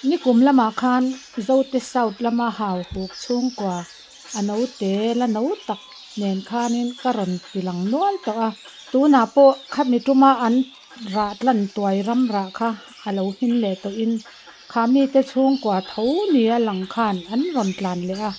Nikum lamah khan Zote South lama Hauhuk chhungkua a note la no tak nen khanin ka rawn ti lang nual tawh a. Tunah pawh khami tuma an rah tlan tuai ram rah kha a lo hmin leh tawhin kha mite chhungkua tho nia lang khan an rawn tlan leh a,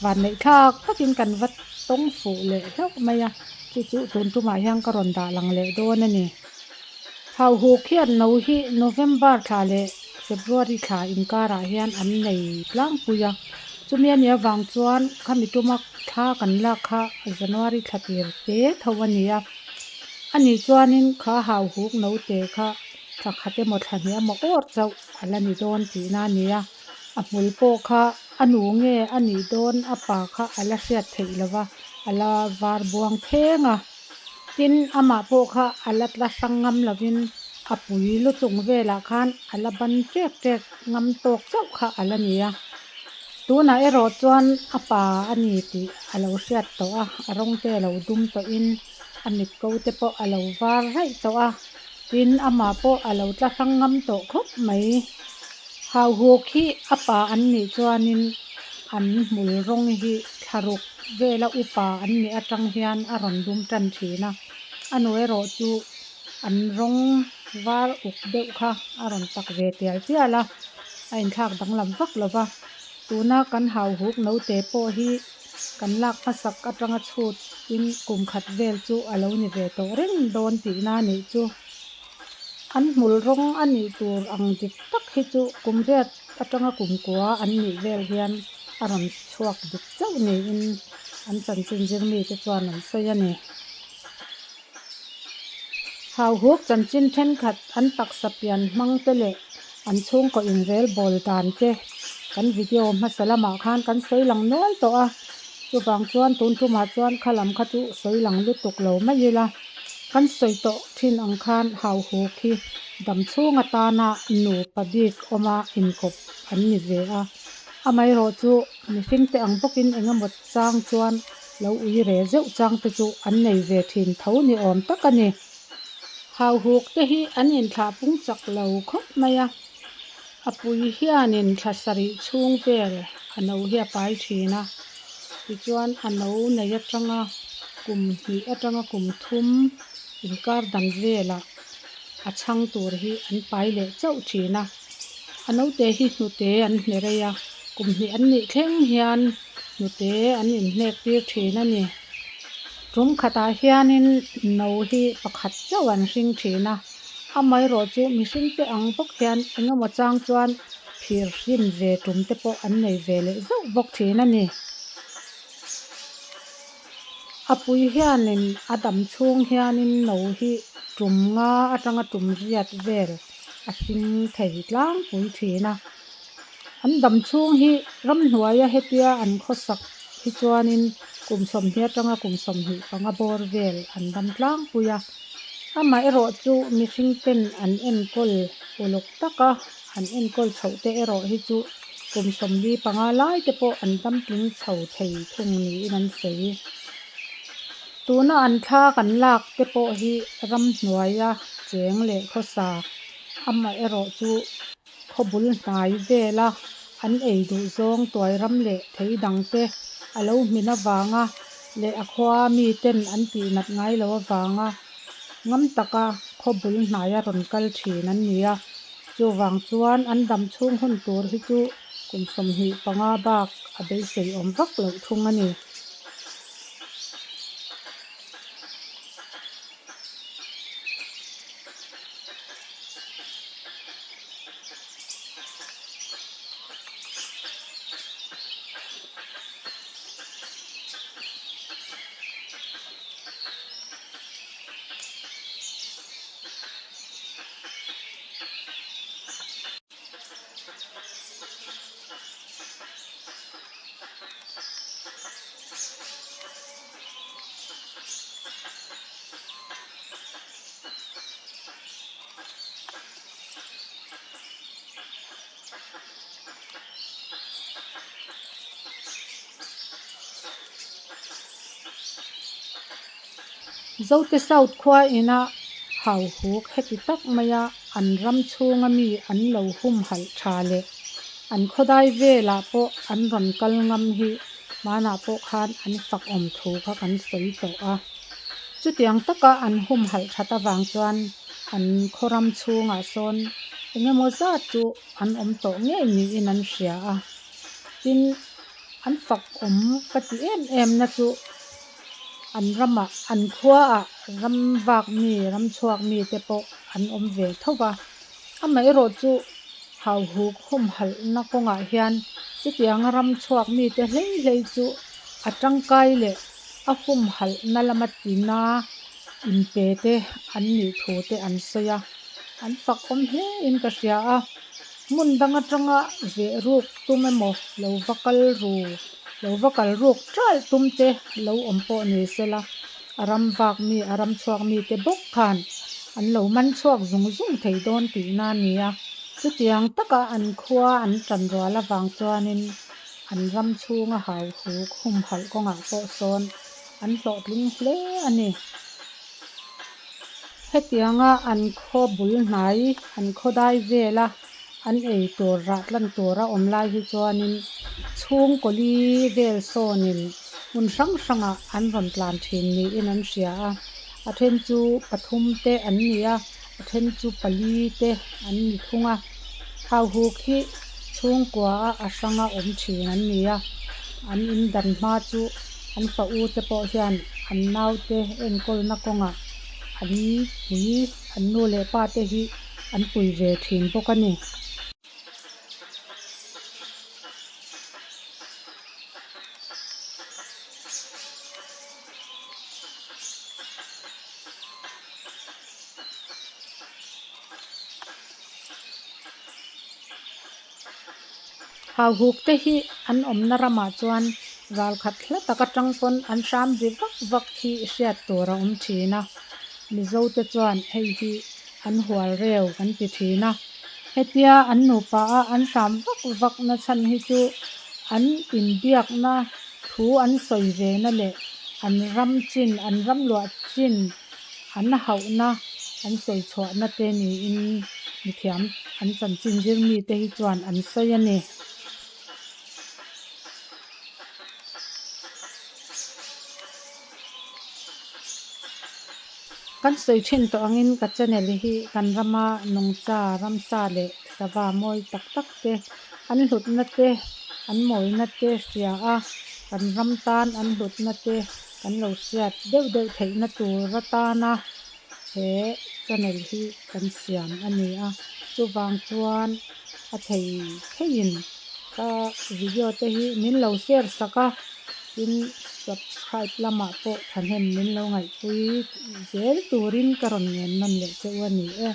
vanneih thlak takin kan va tawng fuh leh hlauh mai a, chu chu tun tumah hian ka rawn dah lang leh dawn a ni. Hauhuk hian no hi November thla leh February thla inkarah hian an nei tlangpui a, chumi a nih avang chuan khami tuma thla kan lak kha January thla tir te tho a ni a. A nih chuanin kha hauhuk note kha thla khat emaw thla hnih emaw awr chauh a la ni dawn tihna a ni a, a hmul pawh kha a nu nge a nih dawn a pa kha a la hriat theih lova a la var buang theng a. Tin, amah pawh kha a la tla hrang ngam lovin a pui lu chung velah khan a la ban ṭek ṭek ngam tawk chauh kha a la ni a. Tunah erawh chuan a pa a ni tih a lo hriat tawh a, a rawng te a lo dum tawhin a mit ko te pawh a lo var raih tawh a, tin amah pawh a lo tla hrang ngam tawh khawp mai. Hauhuk hi a pa an nih chuanin an hmul rawng hi thlaruk vela upa an nih atang hian a rawn dum tan thin a, a nu erawh chu an rawng var uk deuh kha a rawn tak ve tial tial a, a inthlak danglam vak lo va. Tuna kan hauhuk note pawh hi kan lak hmasak atanga chhut in kum khat vel chu a lo ni ve tawh reng dawn tihna a nih chu. An hmul rawng a nih tur ang dik tak hi chu kum riat atanga kum kua an nih vel hian a rawn chhuak dik chauh niin an chanchin zir mite chuan an sawi a ni. Hauhuk chanchin thenkhat an taksa pian hmang te leh an chhungkaw inrel bawl dan te kan video hmasa lamah khan kan sawi lang nual tawh a, chuvang chuan tun tumah chuan kha lam kha chu sawi lang lutuk lo mai ila. Kan sawi tawh thin ang khan Hauhuk hi dam chhung atana nupa bik awma inkawp an ni ve a, amaherawh chu mihring te ang bawkin engemaw chang chuan lo ui re zeuh chang te chu an nei ve thin tho ni awm tak a ni. Hauhuk te hi an inthlah pung chak lo khawp mai a, a pui hianin thla sarih chhung vel a no hi a pai thin a, tichuan a no nei atanga kum hnih atanga kum thum inkar dan velah a chhang tur hi an pai leh chauh thin a, a note hi hnute an hne rei a, kum hnih an nih thleng hian hnute an inhnek tir thin a ni. Tum khatah hianin no hi pakhat chauh an hring thin a, amaherawh chu mihring te ang bawk hian engemaw chang chuan phir hrin ve tum te pawh an nei ve leh zauh bawk thin a ni. A pui hianin a dam chhung hianin no hi tum nga atanga tum riat vel a hring thei tlangpui thin a. An dam chhung hi ramhnuaia hetia an khawsak hi chuanin kum sawmhnih atanga kum 25 bawr vel an dam tlangpui a. Amaherawh chu mihring ten an enkawl uluk taka an enkawl chhoh te erawh hi chu kum 45 lai te pawh an dam tling chho thei thung niin an sawi. Tuna an thla kan lak te pawh hi ramhnuaia cheng leh khawsa amaherawh chu khaw bul hnai vela an ei duh zawng tuai ram leh thei dang te a lo hmin avanga leh a khua miten an tih nat ngai lo avanga ngam taka khaw bul hnaia rawn kal thin an ni a. Chuvang chuan an dam chhung hun tur hi chu kum 25 bak a beisei awm vak loh thung a ni. Zote South khua ina hauhuk heti tak maia an ram chhunga mi an lo humhalh tha leh. An khawdai velah pawh an rawn kal ngam hi hmanah pawh khan an fak awm thu kha kan sawi tawh a. Chutiang taka an humhalh that avang chuan an khaw ram chhungah sawn eng emaw zat chu an awm tawh ngei niin an hria a. Tin, an fak awm ka ti em em na chu an ramah an khuaah ram vak mi, ram chhuak mi te pawh an awm ve tho va. Amaherawh chu hauhuk humhalhna kawngah hian chutianga ram chhuak mite hlei hlei chu a tangkai leh a humhalhna lama tina inpe te an nih thu te an sawi a, an fak awm hle in ka hria a. Hmun dang atanga veh ruk tum emaw lo va kal ru, lo va kal ruk ṭalh tum te lo awm pawh ni sela, a ram vak mi, a ram chhuak mi te bawk khan an lo man chhuak zung zung thei dawn tihna a ni a. Chutiang taka an khua an tan rual avang chuanin an ram chhunga hauhuk humhalh kawngah pawh sawn an hlawhtling hle a ni. Hetianga an khaw bul hnai, an khaw dai vela an ei tur rah tlan tur a awm lai hi chuanin chhungkaw li vel sawnin hmun hrang hrangah an rawn tlan thin niin an hria a. A then chu pathum te an ni a, a then chu pali te an ni thung a. Hauhuk hi chhungkua a a hranga awm thin an ni a, an in dan hma chu an fa u te pawh hian an naute enkawlna kawngah an pui an nu leh pa te hi an pui ve thin bawk a ni. Hauhuk te hi an awmna ramah chuan ral khat hla tak atang pawn an hram ri vak vak hi hriat tur a awm thin a, Mizo te chuan hei hi an hual reu kan ti thin a, hetia an nupa a an hram vak vak na chhan hi chu an inbiakna thu an sawi ve na leh an ram chin an ram luah chin an hauhna an sawi chhuahna te niin mithiam an chanchin zir mite hi chuan an sawi a ni. Kan sawi thin tawh angin ka channel hi kan rama nungcha ramsa leh sava mawi tak tak te an hlutna te an mawina te hria a kan ram tan an hlutna te kan lo hriat deuh deuh theihna tur atana he channel hi kan siam a ni a chuvang chuan a thei theiin ka video te hi min lo share sak a tin subscribe lamah pawh thahnem min lo ngaihpui zel turin ka rawn ngen nawn leh che u a ni e.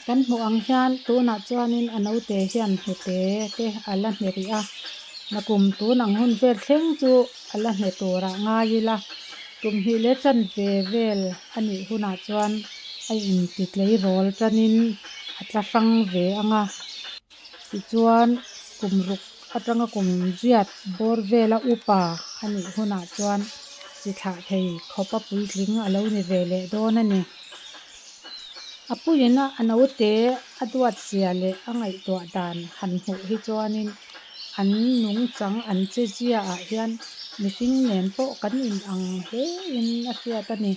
Kan hmuh ang hian tunah chuanin a naute hian hnute te a la hne rih a, nakum tun ang hun vel thleng chu a la hne turah ngai ila, tum hnih leh chanve vel a nih hunah chuan a inti tleirawl tanin a tla hrang ve ang a, tichuan kum ruk atanga kum riat bawr vela upa a nih hunah chuan chi thlah thei khawp a puitling a lo ni ve leh dawn a ni. A puiin a naute a duat zia leh a ngaihtuah dan han hmuh hi chuanin an nungchang an che zia ah hian mihring nen pawh kan in ang hle in a hriat a ni.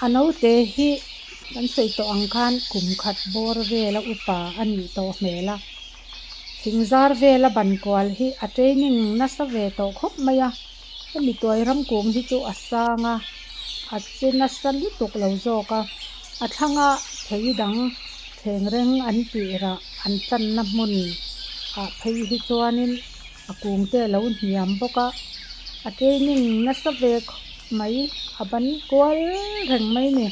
A naute hi kan sawi tawh ang khan kum khat bawr vela upa a nih tawh hmel a thing zar vela ban kual hi a training nasa ve tawh khawp mai a hemi tuai ram kung hi chu a sang a a che nasa lutuk lo zawk a a thlanga thei dang thleng reng an tih rah an tlanna hmun ah phei hi chuanin a kung te alo hniam bawk a a training nasa ve khawp mai a ban kual reng mai a ni.